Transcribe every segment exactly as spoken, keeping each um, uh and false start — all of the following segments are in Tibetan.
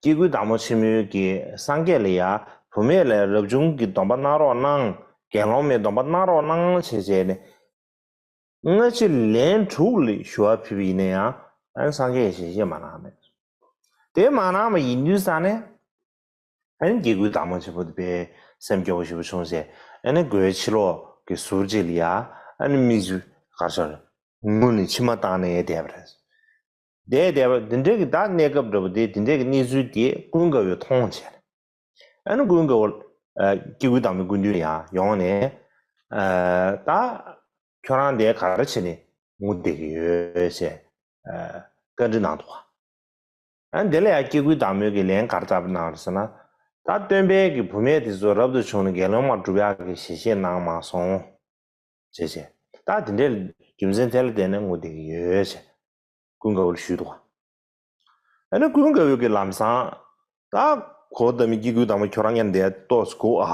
སྐྱེ་དགུའི་བདག་མོ་ཆེན་མོས་ཀྱི་སངས་རྒྱས་ལ་ཡ་བུད་མེད་ལ་རབ་བྱུང་གི་སྡོམ་པ་གནང་རོགས་གནང་། དགེ་སློང་མའི་སྡོམ་པ་གནང་རོགས་གནང་བྱས་བྱས་ནས། སྔ་ཕྱི་ལན་དྲུག་ལ་ཞུ་བ་ཕུལ་བ་ཡིན་ན་ཡང་ཨ་ནི་སངས་རྒྱས་ཀྱིས་ཞལ་བཞེས་མ་གནང་མེད། དེ་མ་གནང་བ་ཡིན་དུས་ཙང་ནས་ཨ་ནི་སྐྱེ་དགུའི་བདག་མོ་ཆེན་པོ་དེ་དཔེ་སེམས་སྐྱོ་བོ་ཞེ་པོ་བྱུང་བྱས་ཨ་ནི་སྒོའི་ཕྱི་ལོགས་ཀྱི་ཟུར་གཅིག་ལ་ཡ་ཨ་ནི་མིག་ཆུ་ག་ཚོད་ངུ་ནས་མཆི་མ་བཏང་ནས་བསྡད་པ་རེད། བསྡད་བསྡད་པ་འདི་འདྲའི་གི་ད་གནས་སྐབས་འདྲ་པོ་དེ་འདི་འདྲའི་གི་གནས་ཚུལ་དེ་ཀུན་དགའ་བོས་མཐོང་བྱས། ཨ་ནི་ཀུན་དགའ་བོ་ཨ་སྐྱེ་དགུའི་བདག་མོའི་སྐུ་མདུན་ཡང་ཡོང་ནས་ཨ་ད་ཁྱོད་རང་འདིར་ག་རེ་བྱས་ནས་ངུ་བསྡད་ཀྱི་ཡོད་ཅེས་ཨ་བཀའ་འདྲི་གནང་འདུག་ཨ་ནི་དེ་ལ་ཡང་སྐྱེ་དགུའི་བདག་མོས་ཀྱིས་ལན་ག་རེ་བཏབ་གནང་རེད་ཟེར་ན། ད་སྟོན་པའི་གི་བུད་མེད་དེ་ཚོ་རབ་ཏུ་བྱུང་ནས་དགེ་སློང་མར་སྒྲུབ་ཡག་གི་ཞལ་བཞེས་གནང་མ་སོང་། ཅེས་བྱས། ད་དེ་འདྲའི་རྒྱུ་མཚན་དེ་ལ་བརྟེན་ནས་ངུ་བསྡད་ཀྱི་ཡོད་ཅེས་ཀུན་དགའ་བོ་ལ་ཞུས་འདུག་ཨ་ནི་ཀུན་དགའ་བོས་ཀྱི་ལམ་སང་། ད་གོ་ད་མི་སྐྱེ་དགུའི་བདག་མོ་ཁྱོད་རང་མཉམ་དུ་ཏོག་ཙམ་སྒུག་ཨ།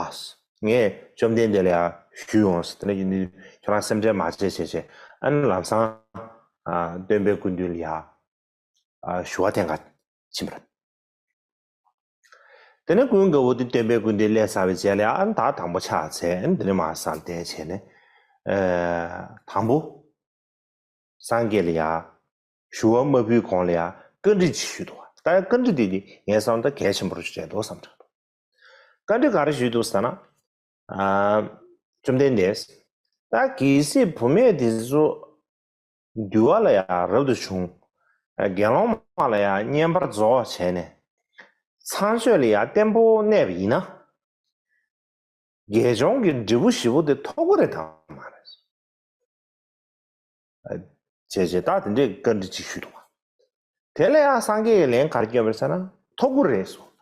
ངས་བཅོམ་ལྡན་འདས་ལ་ཡང་ཞུས་ཡོང་ཟེར་དེ་ནས་ཡིན་དུས་ཁྱོད་རང་སེམས་ཁྲལ་མ་བྱེད་བྱས་བྱས་ཨ་ནི་ལམ་སང་ཨ་སྟོན་པའི་སྐུ་མདུན་ལ་ཡང་ཨ་ཞུ་བ་འཐེན་ག་ཕྱིན་པ་རེད། དེ་ནས་ཀུན་དགའ་བོ་དེ་སྟོན་པའི་སྐུ་མདུན་སླེབས་ཚར་བའི་རྗེས་ལ་ཨ་ནི་ད་དང་པོ་ཕྱག་འཚལ་ཨ་ནི་དེ་ནས་མར་ས་ལ་བསྡད་བྱས་ནས་ཨ་དང་པོ། སངས་རྒྱས་ལ་ཡ། ཞུ་བ་མ་ཕུལ་གོང་ལ་ཡ་བཀའ་འདྲི་ཅིག་ཞུས་འདུག་ད་བཀའ་འདྲི་དེ་དེ་ངས་བསམ་ད་གལ་ཆེན་པོ་རེད་འདུག་བསམ་དྲན་འདུག་བཀའ་འདྲི་ག་རེ་ཞུས་འདུག་ཟེར་ན། ཨ། བཅོམ་ལྡན་འདས། ད་གལ་སྲིད་བུད་མེད་དེ་ཚོ་འདུལ་བ་ལ་ཡ་རབ་ཏུ་བྱུང་། དགེ་སློང་མ་ལ་ཡ་བསྙེན་པར་རྫོགས་བྱས་ནས། ཚངས་སྤྱོད་ལ་ཡ་བརྟན་པོ་གནས་པ་ཡིན་ན། དགེ་སྦྱོང་གི་འབྲས་བུ་བཞི་པོ་དེ་ཐོབ་ཀྱི་རེད་དམ་མ་རེད། ཨ། བྱས་བྱས་ད་དེ་འདྲའི་བཀའ་འདྲི་ཅིག་ཞུས་འདུག་དེ་ལ་ཡང་སངས་རྒྱས་ཀྱིས་ལན་ག་རེ་བསྐྱོན་པ་རེད་ཟེར་ན་ཐོབ་ཀྱི་རེད་གསུངས།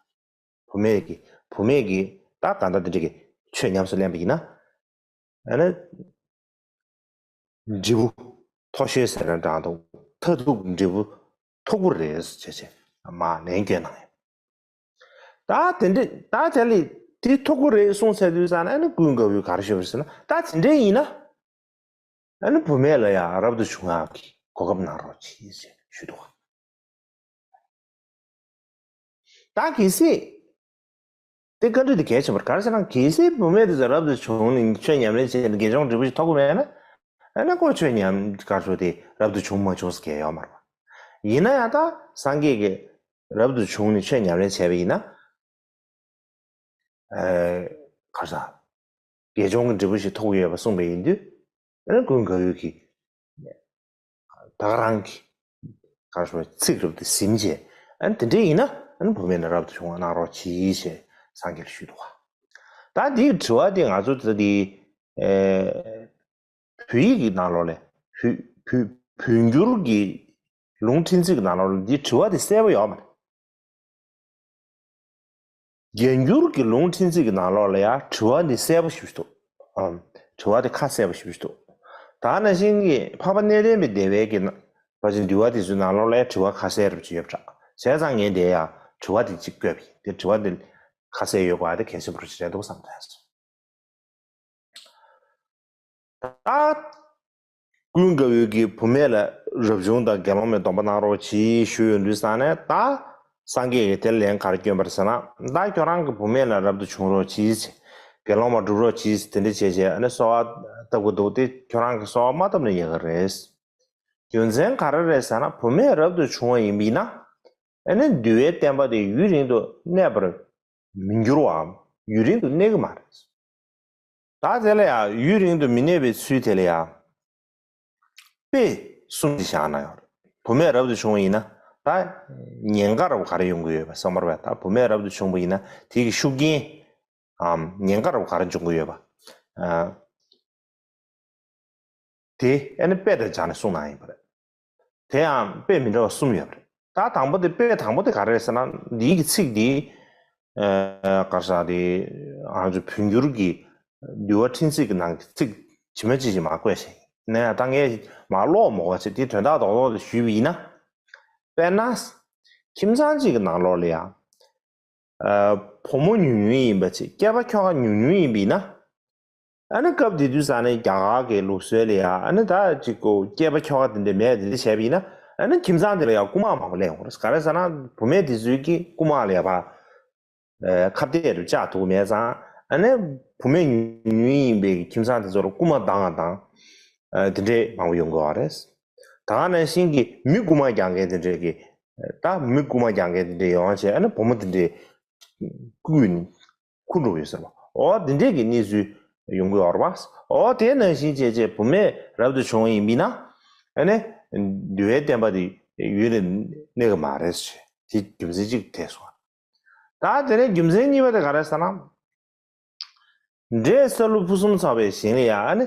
བུད་མེད་ཀྱིས་བུད་མེད་ཀྱིས་ད་གང་ལྟར་དེ་འདྲའི་གི་ཆོས་ཉམས་སུ་ལེན་པ་ཡིན་ན། ཨ་ནི། འབྲས་བུ། མཐོ་ཤོས་ཟེར་ན་འདྲ་འདུག་མཐར་ཐུག་འབྲས་བུ་ཐོབ་ཀྱི་རེད་ཟེར་བྱས་བྱས་མར་ལན་བསྐྱོན་གནང་ཡོད། ད་དེ་འདྲ་ད་དེ་ལས་དེ་ཐོབ་ཀྱི་རེད་གསུངས་ཚར་དུས་ཙང་ནས་ཨ་ནི་ཀུན་དགའ་བོས་ག་རེ་ཞུས་པ་རེད་ཟེར་ན་ད་དེ་འདྲ་ཡིན་ན། ཨ་ནི་བུད་མེད་ལ་ཡང་རབ་ཏུ་བྱུང་ཡག་གི་གོ་སྐབས་གནང་རོགས་གྱིས་ཞེས་ཞུས་འདུག་ད་གལ་སྲིད། དེ་བཀའ་འདྲི་དེ་གལ་ཆེན་པོ་རེད། ག་རེ་ཟེར་ན་གལ་སྲིད་བུད་མེད་དེ་ཚོ་རབ་ཏུ་བྱུང་ནས་ཆོས་ཉམས་ལེན་བྱས་ནས་དགེ་སྦྱོང་འབྲས་བུ་ཞིག་ཐོབ་ཀྱི་མེད་ན། ཨ་ནི་ཁོ་ཆོས་ཉམས་དཀར་ཕྱོགས་དེ་རབ་ཏུ་བྱུང་མ་བྱུང་ཟེར་གྱི་ཡོད་མ་རེད། ཡིན་ན་ཡང་ད་སངས་རྒྱས་ཀྱིས་རབ་ཏུ་བྱུང་ནས་ཆོས་ཉམས་ལེན་བྱས་པ་ཡིན་ན། ཨ། ག་རེ་ཟེར། དགེ་སྦྱོང་གི་འབྲས་བུ་ཞིག་ཐོབ་ཀྱི་ཡོད་པ་གསུངས་པ་ཡིན་དུས། ཨ་ནི་ཀུན་དགའ་བོས་ཀྱིས། ད་ག་རང་གི། ག་རེ་ཞུ་ཚིག་རབ་དེ་ཟིན་བྱས། ཨ་ནི་དེ་འདྲས་ཡིན་ན་ཨ་ནི་བུད་མེད་ལ་རབ་ཏུ་བྱུང་བ་གནང་རོགས་གྱིས་ཞེས་སངས་རྒྱས་ལ་ཞུས་འདུག་བ། ད་འདིའི་དྲི་བ་དེ་ང་ཚོ་ད་འདི། ཨེ། བོད་ཡིག་གི་ནང་ལོགས་ལས་བོད་བོད་བོད་འགྱུར་གྱི་ལུང་ཕྲན་ཚེགས་ཀྱི་ནང་ལོགས་ལ་འདིའི་དྲི་བ་དེ་གསལ་པོ་ཡོད་མ་རེད། རྒྱ་འགྱུར་གྱི་ལུང་ཕྲན་ཚེགས་ཀྱི་ནང་ལོགས་ལ་ཡང་དྲི་བ་འདི་གསལ་པོ་ཞིག་འདུག་ཨམ། དྲི་བ་དེ་ཁ་གསལ་པོ་ཞིག་འདུག་ད་ནང་བཞིན་གྱི་འཕགས་པ་གནས་བརྟན་པའི་སྡེ་བའི་གི་ན་ཕལ་ཆེར་འདུལ་བ་དེ་ཚོའི་ནང་ལོགས་ལ་ཡང་དྲི་བ་ཁ་གསལ་རབ་ཅིག་ཡོད་པ་འདྲ། བྱས་ཙང་ངས་འདིར་ཡང་དྲི་བ་དེ་གཅིག་བཀོད་པ་ཡིན། དེ་དྲི་བ་འདི་ཁ་གསལ་ཡོད་དགོས་པ་དེ་གལ་ཆེན་པོ་རེད་འདུག་བསམ་ཐལ་སོང་། ད། ཀུན་དགའ་བོས་ཀྱིས་བུད་མེད་ལ་རབ་བྱུང་དང་དགེ་སློང་མའི་སྡོམ་པ་གནང་རོགས་གྱིས་ཞུས་ཡོང་དུས་ཙང་ནས་ད། སངས་རྒྱས་ཀྱིས་དེར་ལན་ག་རེ་བསྐྱོན་པ་རེད་ཟེར་ན། ད་ཁྱོད་རང་གིས་བུད་མེད་ལ་རབ་ཏུ་བྱུང་རོགས་གྱིས། དགེ་སློང་མར་སྒྲུབ་རོགས་གྱིས་དེ་འདྲ་བྱས་བྱས་ཨ་ནི་གསོལ་བ་བཏབ་དགོས་འདུག་དེ་ཁྱོད་རང་གིས་གསོལ་བ་མ་བཏབ་ན་ཡག་གི་རེད། རྒྱུ་མཚན་ག་རེ་རེད་ཟེར་ན་བུད་མེད་རབ་ཏུ་བྱུང་བ་ཡིན་པ་ཡིན་ན། ཨ་ནི་འདུལ་བའི་བསྟན་པ་དེ་ཡུན་རིང་དུ་གནས་པར་མི་འགྱུར་བའམ་ཡུན་རིང་དུ་གནས་ཀྱི་མ་རེད། ད་དེ་ལ་ཡང་ཡུན་རིང་དུ་མི་གནས་པའི་ཚུལ་དེ་ལ་ཡང་། དཔེ་གསུམ་ཞིག་བཞག་ན་ཡོད་རེད། བུད་མེད་རབ་ཏུ་བྱུང་བ་ཡིན་ན་ད་ཉེན་ཁ་རབ་ག་རེ་ཡོང་གི་ཡོད་པ་བསམ་པར་བས། ད་བུད་མེད་རབ་ཏུ་བྱུང་བ་ཡིན་ན་དེ་གི་ཤུགས་རྐྱེན་ཨམ་ཉེན་ཁ་རབ་ག་རེ་འབྱུང་གི་ཡོད་པ། ཨ། དེ་ཨ་ནི་དཔེ་དང་སྦྱར་ནས་གསུངས་གནང་ཡིན་པ་རེད། དེ་ཡང་དཔེ་མི་འདྲ་བ་གསུམ་ཡོད་པ་རེད། ད་དང་པོ་དེ་དཔེ་དང་པོ་དེ་ག་རེ་རེད་ཟེར་ན་འདིའི་གི་ཚིག་འདི། ཨ། ག་རེ་ཟེར་དེ། ང་ཚོ་བོད་འགྱུར་གྱི་འདུལ་བ་ཕྲན་ཚེགས་ཀྱི་ནང་གི་ཚིག་ཇི་མ་ཇི་བཞིན་མར་བཀོད་བཞག་ཡིན། ནས་ད་ངས་མར་ཀློག་མ་དགོས་པ་བྱས་དེ་དོན་དག་རྡོག་རྡོག་དེ་ཞུས་པ་ཡིན་ན། དཔེར་ན། ཁྱིམ་ཚང་གཅིག་གི་ནང་ལོགས་ལ་ཡང་། ཨ། བུ་མོ་ཉུང་ཉུང་ཡིན་པ་བྱས་སྐྱེས་པ་ཁྱོ་ག་ཉུང་ཉུང་ཡིན་པ་ཡིན་ན། ཨ་ནི་སྐབས་དེ་དུས་ཙང་ནས་རྒྱ་གར་གྱི་ལུགས་སྲོལ་ལ་ཡང་ཨ་ནི་ད་ཅིག་གོ་སྐྱེས་པ་ཁྱོ་ག་དེ་འདྲ་མེད་དེ་འདྲ་བྱས་པ་ཡིན་ན། ཨ་ནི་ཁྱིམ་ཚང་དེ་ལ་ཡང་རྐུ་མ་མང་པོ་སླེབས་ཡོང་གི་རེད། ག་རེ་ཟེར་ན་བུད་མེད་དེ་ཚོའི་གི་རྐུ་མ་ལ་ཡ་ཕར་ཨ་ཁ་གཏད་རུ་བཅག་ཐུབ་མེད་ཙང་། ཨ་ནི་བུད་མེད་ཉུང་ཉུང་ཡིན་པའི་ཁྱིམ་ཚང་དེ་ཚོ་ལ་རྐུ་མ་བཏང་བ་དང་། ཨ་དེ་འདྲས་མང་པོ་ཡོང་གི་ཡོད་རེད། ད་ག་ནང་བཞིན་གྱི་མི་རྐུ་མ་རྒྱག་མཁན་དེ་འདྲས་ཀྱི། ད་མི་རྐུ་མ་རྒྱག་མཁན་དེ་འདྲས་ཡོང་བྱས། ཨ་ནི་བུ་མོ་དེ་འདྲས་རྐུས་ནས་འཁུར་འགྲོ་ཡོད་ཟེར་བ། འོ་དེ་འདྲས་ཀྱི་གནས་ཚུལ་ཡོང་གི་ཡོད་རེད་པ། འོ་དེ་ནང་བཞིན་བྱས་བྱས་བུད་མེད་རབ་ཏུ་བྱུང་བ་ཡིན་པས་ན། ཨ་ནི་འདུལ་བའི་བསྟན་པ་དེ་ཡུན་རིང་གནས་ཀྱི་མ་རེད་ཟེར། དེ་རྒྱུ་མཚན་གཅིག་ཐེག་སོང་། ད་དེ་ནས་རྒྱུ་མཚན་གཉིས་པ་དེ་ག་རེ་ཟེར་ན། འབྲས་སཱ་ལུ་ཕུན་སུམ་ཚོགས་པའི་ཞིང་ལ་ཡང་ཨ་ནི་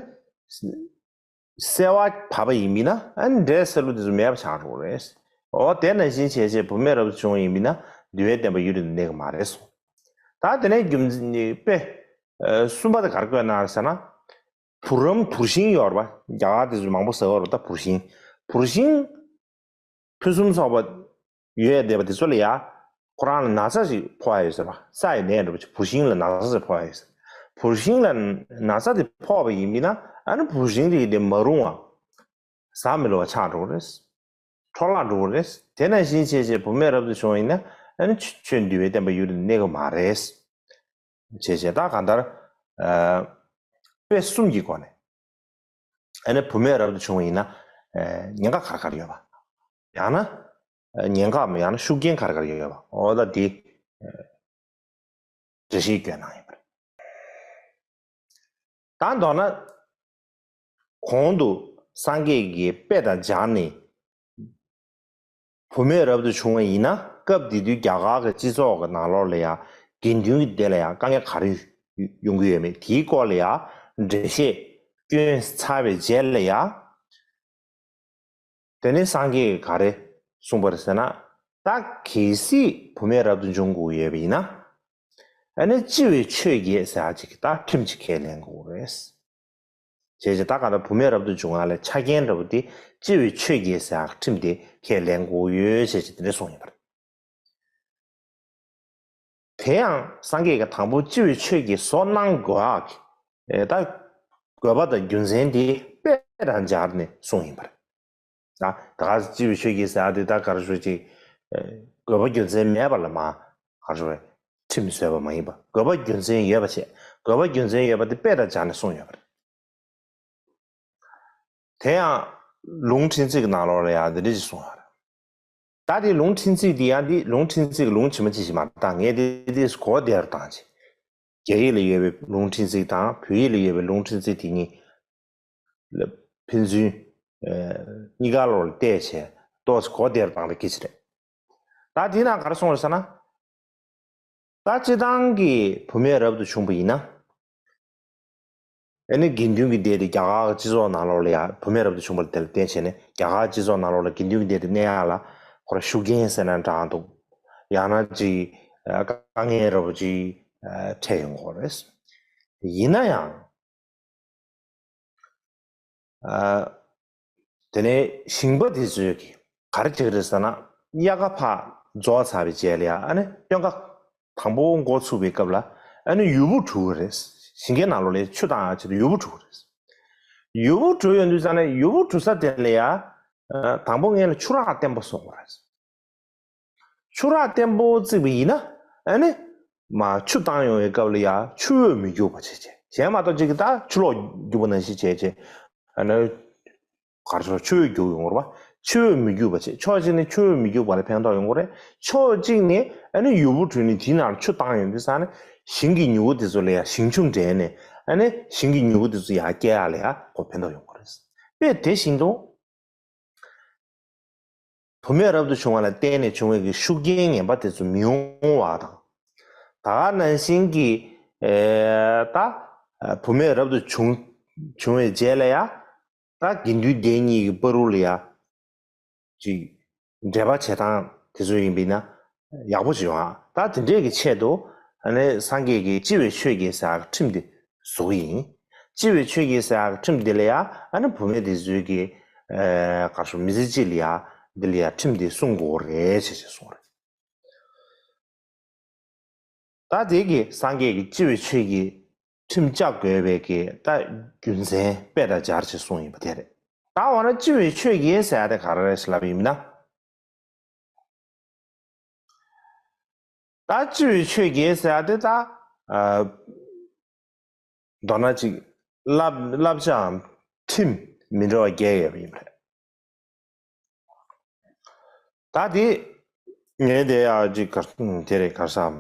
སེར་བ་བབས་པ་ཡིན་པས་ན། ཨ་ནི་འབྲས་སཱ་ལུ་དེ་ཚོ་མེད་པ་ཆགས་འགྲོ་གི་རེད། འོ་དེ་ནང་བཞིན་བྱས་བྱས་བུད་མེད་རབ་ཏུ་བྱུང་བ་ཡིན་པས་ན་འདུལ་བའི་བསྟན་པ་ཡུན་རིང་གནས་ཀྱི་མ་རེད་གསུངས། ད་དེ་ནས་རྒྱུ་མཚན་དཔེ་ཨ་གསུམ་པ་དེ་ག་རེ་བཀོད་གནང་ཟེར་ན། བུ་རམ་བུར་ཤིང་ཡོད་རེད་པ། རྒྱ་གར་དེ་ཚོ་མང་པོ་ཟེར་བ་རེད། ད་བུར་ཤིང་བུར་ཤིང་ཕུན་སུམ་ཚོགས་པ་ཡོད་བསྡད་པ་དེ་ཚོ་ལ་ཡ། ཁོ་རང་ལ་ན་ཚ་ཞིག་ཕོག་ཡ་ཡོད་ཟེར་བ། ས་ཡི་ནད་འདྲ་པོ་ཅིག་བུར་ཤིང་ལ་ན་ཚ་ཞིག་ཕོག་ཡ་ཡོད་ཟེར། བུར་ཤིང་ལ་ན་ཚ་དེ་ཕོག་པ་ཡིན་པས་ན། ཨ་ནི་བུར་ཤིང་དེ་ཡི་དེ་མ་རུང་བ། ཟ་མི་ལོ་བ་ཆགས་འགྲོ་གི་རེད། འཕྲོ་བརླག་འགྲོ་གི་རེད། དེ་ནང་བཞིན་བྱས་བྱས་བུད་མེད་རབ་ཏུ་བྱུང་བ་ཡིན་ན། ཨ་ནི་ཆོས་ཆོས་འདུལ་བའི་བསྟན་པ་ཡུན་རིང་གནས་ཀྱི་མ་རེད། བྱས་བྱས་ད་གང་ལྟར་ཨ་དཔེ་གསུམ་གྱི་སྒོ་ནས། ཨ་ནི་བུད་མེད་རབ་ཏུ་བྱུང་བ་ཡིན་ན། ཨ་ཉེན་ཁ་ག་རེ་ག་རེ་ཡོད་པ། ཡང་ན་ཨ་ཉེན་ཁ་མ་ཡང་ན་ཤུགས་རྐྱེན་ག་རེ་ག་རེ་ཡོད་པ། འོ་ད་འདི་ཨ་འགྲེལ་བཤད་བསྐྱོན་གནང་ཡོད་པ་རེད། ད་མདོར་ན། གོང་དུ་སངས་རྒྱས་ཀྱིས་དཔེ་དང་སྦྱར་ནས། བུད་མེད་རབ་ཏུ་བྱུང་བ་ཡིན་ན། སྐབས་དེ་དུས་རྒྱ་གར་གྱི་སྤྱི་ཚོགས་ཀྱི་ནང་ལོགས་ལ་ཡང་དགེ་འདུན་གྱི་སྡེ་ལ་ཡང་དཀའ་ངལ་ག་རེ་ཡོང་གི་ཡོད་མེད་དེའི་སྐོར་ལ་ཡང་འགྲེལ་བཤད་བསྐྱོན་ཚར་བའི་རྗེས་ལ་ཡང་། དེ་ནས་སངས་རྒྱས་ཀྱིས་ག་རེ་གསུངས་པ་རེད་ཟེར་ན། ད་གལ་སྲིད་བུད་མེད་རབ་ཏུ་འབྱུང་དགོས་ཡོད་པ་ཡིན་ན། ཨ་ནི་ལྕི་བའི་ཆོས་བརྒྱད་ཟེར་ཡག་ཅིག་ད་ཁྲིམས་ཅིག་ཁས་ལེན་དགོས་རེད། བྱས་ཙང་ད་ག་ད་བུད་མེད་རབ་ཏུ་འབྱུང་བ་ལ་ཆ་རྐྱེན་འདྲ་པོ་དེ་ལྕི་བའི་ཆོས་བརྒྱད་ཟེར་ཡག་ཁྲིམས་དེ་ཁས་ལེན་དགོས་ཡོད་ཅེས་ཅིག་དེ་འདྲ་གསུངས་ཡོད་པ་རེད། དེ་ཡང་སངས་རྒྱས་ཀྱིས་དང་པོ་ལྕི་བའི་ཆོས་ཀྱི་བཟོ་གནང་དགོས་ཡག་གི་ཨེ་ད་དགོས་པ་དང་རྒྱུ་མཚན་དེ་དཔེ་དང་སྦྱར་ནས་གསུངས་ཡིན་པ་རེད། ད་ད་ག་ལྕི་བའི་ཆོས་ཀྱི་ཟེར་ཡག་དེ་ད་ག་རེ་ཞུ་ཅིག་ཨེ་དགོས་པ་རྒྱུ་མཚན་མེད་པ་ལ་མར་ག་རེ་ཞུ་བའི་ཁྲིམས་བཟོས་པ་མ་ཡིན་པ། དགོས་པ་རྒྱུ་མཚན་ཡོད་པ་བྱས། དགོས་པ་རྒྱུ་མཚན་ཡོད་པ་དེ་དཔེ་དང་སྦྱར་ནས་གསུངས་ཡོད་པ་རེད། དེ་ཡང་ལུང་ཕྲན་ཚེགས་ཀྱི་ནང་ལོགས་ལ་ཡང་འདི་འདྲ་ཞིག་གསུངས་ཡོད་རེད། ད་དེ་ལུང་ཕྲན་ཚེགས་འདི་ཡང་འདི་ལུང་ཕྲན་ཚེགས་ཀྱི་ལུང་ཇི་མ་ཇི་བཞིན་མ་བཏང་། ངས་འདི་འདི་གོ་བདེ་རུ་བཏང་བྱས། རྒྱ་ཡིག་ལ་ཡོད་པའི་ལུང་ཕྲན་ཚེགས་དང་བོད་ཡིག་ལ་ཡོད་པའི་ལུང་ཕྲན་ཚེགས་དེ་གཉིས་ལ་ཕན་ཚུན་ཨ་གཉིས་ཀ་ལོགས་ལ་བལྟས་བྱས་ཏོག་ཙམ་གོ་བདེ་རུ་བཏང་ན་སྐད་ཆ་རེད། ད་དེའི་ནང་ག་རེ་གསུངས་རེད་ཟེར་ན། ད་སྤྱིར་བཏང་གི་བུད་མེད་རབ་ཏུ་བྱུང་བ་ཡིན་ན། ཨ་ནི་དགེ་འདུན་གྱི་སྡེ་དེ་རྒྱ་གར་གྱི་སྤྱི་ཚོགས་ནང་ལོགས་ལ་ཡང་བུད་མེད་རབ་ཏུ་བྱུང་བ་ལ་དེ་ལ་བརྟེན་བྱས་ནས་རྒྱ་གར་སྤྱི་ཚོགས་ནང་ལོགས་ལ་དགེ་འདུན་གྱི་སྡེ་དེ་གནས་ཡག་ལ་ཁོ་རང་ཤུགས་རྐྱེན་ཟེར་ན་འདྲ་འདུག། ཡང་ན་ཅིག་ཨ་དཀའ་ངལ་འདྲ་པོ་ཅིག་ཨ་འཕྲད་ཡོང་གི་རེད། ཡིན་ན་ཡང་། ཨ་དེ་ནས་ཞིང་པ་དེ་ཚོས་ཀྱིས་ག་རེ་བྱེད་ཀྱི་རེད་ཟེར་ན། དབྱར་ཁ་ཕར་རྫོགས་ཚར་བའི་རྗེས་ལ་ཡ་ཨ་ནི་སྟོན་ཁ་དང་པོ་འགོ་ཚུགས་པའི་སྐབས་ལ་ཨ་ནི་ཡུར་བུ་གྲུ་གི་རེད། ཞིང་ཁའི་ནང་ལོགས་ལ་ཆུ་བཏང་ཡག་ཆེད་དུ་ཡུར་བུ་གྲུ་གི་རེད། ཡུར་བུ་གྲུ་ཡོང་དུས་ཙང་ནས་ཡུར་བུ་གྲུ་ས་དེ་ལ་ཡ་ཨ་དང་པོ་སྔོན་ལ་ཆུ་རགས་བརྟན་པོ་བཟོ་དགོས་རེད། ཆུ་རགས་བརྟན་པོ་བརྩིགས་པ་ཡིན་ན་ཨ་ནི་མར་ཆུ་བཏང་ཡོང་བའི་སྐབས་ལ་ཡ་ཆུ་འོད་མི་རྒྱུག་པ་བྱས་བྱས། གཞན་མ་གཏོགས་ཅིག་གིས་ད་ཆུ་ལོག་རྒྱུག་པ་ནང་བཞིན་བྱས་བྱས་ཨ་ནི་ག་རེ་ཟེར། ཆུ་འོད་རྒྱུག་ཡོང་བ་རེད་པ། ཆུ་འོད་མི་རྒྱུག་པ་བྱས། ཕྱོགས་གཅིག་ནས་ཆུ་འོད་མི་རྒྱུག་པ་ལ་ཕན་ཐོགས་ཡོང་གི་རེད། ཕྱོགས་གཅིག་ནས་ཨ་ནི་ཡུར་བུ་གྲུ་ནས་དེའི་ནང་ལ་ཆུ་བཏང་ཡོང་དུས་ཙང་ནས་ཞིང་གི་མྱུ་གུ་དེ་ཚོ་ལ་ཡ་ཞིང་ཆུ་འདྲེན་ནས་ཨ་ནི་ཞིང་གི་མྱུ་གུ་དེ་ཚོ་ཡར་སྐྱེ་ཡག་ལ་ཡ་ཁོ་ཕན་ཐོགས་ཡོང་གི་རེད། དཔེ་དེ་བཞིན་དུ། བུད་མེད་རབ་ཏུ་བྱུང་བ་ལ་བརྟེན་ནས་བྱུང་བའི་གི་ཤུགས་རྐྱེན་ངན་པ་དེ་ཚོ་མི་ཡོང་བ་དང་། ད་ག་ནང་བཞིན་གྱི་ཨེ་ད་བུད་མེད་རབ་ཏུ་བྱུང་བྱུང་བའི་རྗེས་ལ་ཡ་ད་དགེ་འདུན་སྡེ་གཉིས་ཀྱི་བར་དུ་ལ་ཡ་ཅིག་འབྲེལ་བ་བྱེད་སྟངས་དེ་ཚོ་ཡིན་པས་ན་ཡག་པོ་ཞིག་ཡོང་ཨ། ད་དེ་འདྲས་ཀྱི་ཆེད་དུ་ཨ་ནི་སངས་རྒྱས་ཀྱིས་ལྕི་བའི་ཆོས་བརྒྱད་ཟེར་ཁྲིམས་དེ་བཟོ་གི་ཡིན། ལྕི་བའི་ཆོས་བརྒྱད་ཟེར་ཁྲིམས་དེ་ལ་ཡ་ཨ་ནི་བུད་མེད་དེ་ཚོའི་གི་ཨེ་ག་ཞུ་མི་ཚེ་གཅིག་ལ་ཡ་འདི་ལ་ཡ་ཁྲིམས་དེ་སྲུང་དགོས་རེད་ཅེས་ཅེས་གསུངས་རེད། ད་དེ་གི་སངས་རྒྱས་ཀྱིས་ལྕི་བའི་ཆོས་ཀྱི་ཁྲིམས་བཅའ་དགོས་པའི་གི་ད་རྒྱུ་མཚན་དཔེ་དང་སྦྱར་ཅིག་གསུངས་ཡིན་པ་དེ་རེད། ད་འོ་ན་སྤྱི་བོའི་ཆོས་ཀྱི་ཟེར་ཡ་དེ་ག་རེ་རེད་ལབ་ཡིན་ན། ད་སྤྱི་བོའི་ཆོས་ཀྱི་ཟེར་ཡ་དེ་ད། ཨ། མདོར་ན་ཅིག་བསླབ་བསླབ་བྱའམ་ཁྲིམས་མི་འདྲ་བ་བརྒྱད་ཡོད་པ་ཡིན་པ་རེད། ད་དེ་ངས་དེ་ཡ་ཅིག་གར་དེ་རེད་གར་སམ།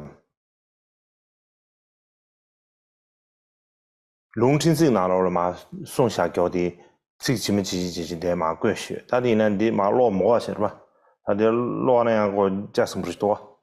ལུང་ཕྲན་ཚེགས་ནང་ལོགས་ལ་མར་གསུངས་བཞག་མགྱོགས་དེ་ཚིག་ཇི་མ་ཇི་བཞིན་ཇི་བཞིན་དེ་མར་བཀོད་ཞུས། ད་དེ་ཡིན་ན་འདི་མར་ཀློག་མི་དགོས་ཟེར་བ། ད་དེ་ཀློག་ན་ཡང་གོ་ལྕགས་སྲིན་པོ་ཞིག་འདུག་བ།